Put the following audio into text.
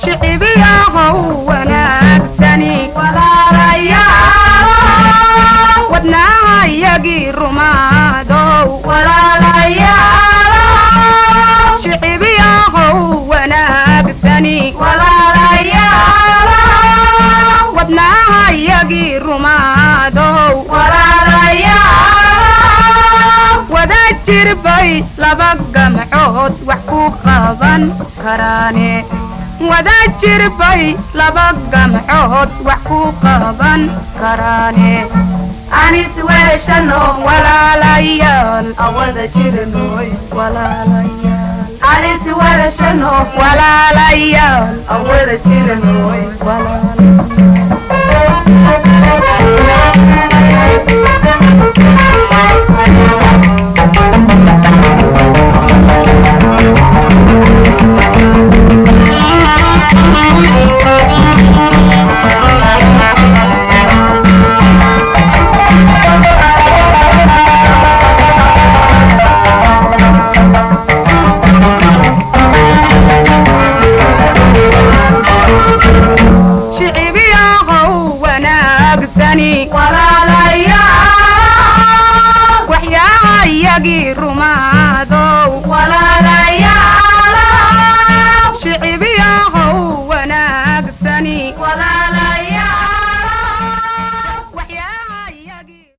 Shicibiyahow wanaagsani, wadnaha iyagii rumaadow. Shicibiyahow wanaagsani, wadnaha iyagii rumaadow. Wada jir bay laba gamcood wax ku qaban karaane. Wada jir bay laba gamcood wax ku qaban karaane. Anis weeshano walaalayaal, Awada jirnoy. Walaalayaal, Anis weeshano walaalayaal, awada jirnoy. Shicibiyahow wanaagsani, Walaalayaal, waxyaha iyagii rumaa.